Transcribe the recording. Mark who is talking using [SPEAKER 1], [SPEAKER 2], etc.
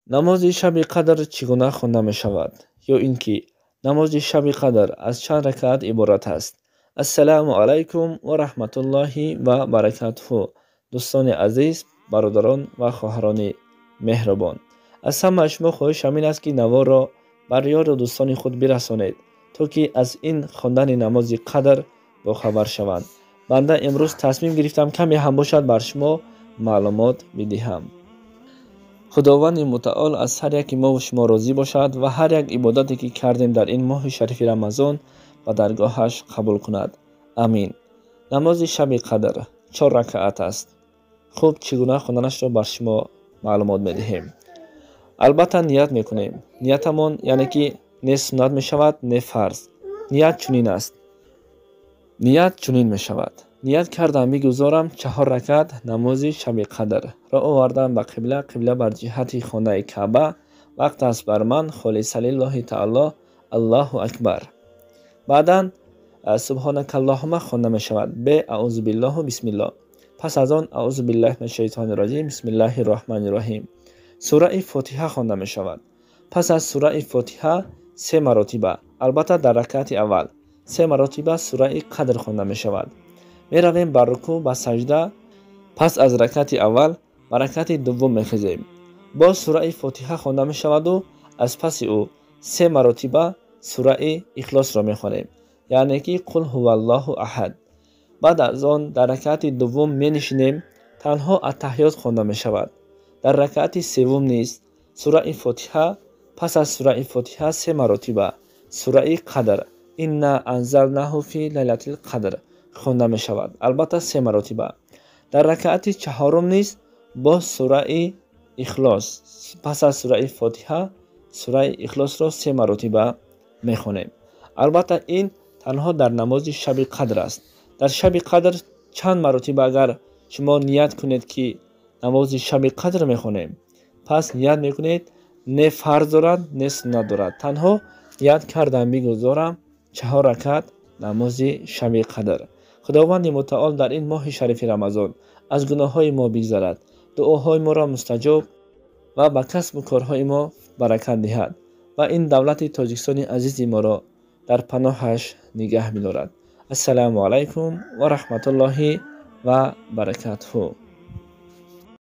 [SPEAKER 1] Намози шаби қадр чӣ гуна хонда мешавад? Ё ин ки намози шаби қадр аз чанд ракаат иборат аст? Ассалому алайкум ва раҳматуллоҳи ва баракатуҳу. Дӯстони азиз, бародарон ва хоҳарони меҳрубон, аз ҳамаи шумо хоҳиш ҳамин аст, ки наворро бар ёру дӯстони худ бирасонед, то ки аз ин хондани намози қадр бохабар шаванд. Банда имрӯз тасмим гирифтам каме ҳам бошад бар шумо маълумот бидиҳам. Худованди мутаол аз ҳар яки мову шумо розӣ бошад ва ҳар як ибодате ки кардем дар ин моҳи шарифи Рамазон ба даргоҳаш қабул кунад. Амин. Намози шаби қадр 4 ракаат аст. Хуб, чӣ гуна хонданашро бар шумо маълумот медиҳем. Албатта ният мекунем. Ниятамон яъне ки не суннат мешавад, не фарз. Ният чунин аст. Ният чунин мешавад. Ният кардам бигузорам 4 ракаат намози шаби қадр. Ро овардам ба қибла, қибла бар ҷиҳати хонаи Каъба. Вақт аст бар ман холиса лиллоҳи таоло, Аллоҳу акбар. Баъдан субҳонакаллоҳума хонда мешавад. Бе аузу биллоҳу бисмиллоҳ. Пас аз он аузу биллаҳи минаш шайтони раҷим, бисмиллаҳи роҳмани роҳим. Сураи Фотиҳа хонда мешавад. Пас аз сураи Фотиҳа 3 маротиба, албатта дар ракаати аввал 3 маротиба сураи Қадр хонда мешавад. Меравем ба рукӯъ, ба саҷда. Пас аз ракаати аввал ба ракаати дуввум мехезем. Боз сураи Фотиҳа хонда мешаваду аз паси ӯ 3 маротиба сураи Ихлосро мехонем, яъне ки қул ҳуваллоҳу аҳад. Баъд аз он дар ракаати дуввум менишинем, танҳо аттаҳиёт хонда мешавад. Дар ракаати севум низ сураи Фотиҳа, пас аз сураи Фотиҳа 3 маротиба сураи Қадр инна анзалнаҳу фи лайлатил қадр хонда мешавад, албатта 3 маротиба. Дар ракаати чаҳорум низ боз сураи Ихлос, пас аз сураи Фотиҳа сураи Ихлосро 3 маротиба мехонем. Албатта ин танҳо дар намози шаби қадр аст. Дар шаби қадр чанд маротиба агар шумо ният кунед ки намози шаби қадр мехонем, пас ният мекунед, не фарз дорад, не суннат дорад. Танҳо ният кардам бигузорам 4 ракат намози шаби қадр. Худованди мутаол дар ин моҳи шарифи Рамазон аз гуноҳҳои мо бигзарад, дуоҳои моро мустаҷоб ва ба касбу корҳои мо баракат диҳад ва ин давлати Тоҷикистони азизи моро дар паноҳаш нигаҳ бидорад. Ассалому алайкум ва раҳматуллоҳи ва баракатуҳу.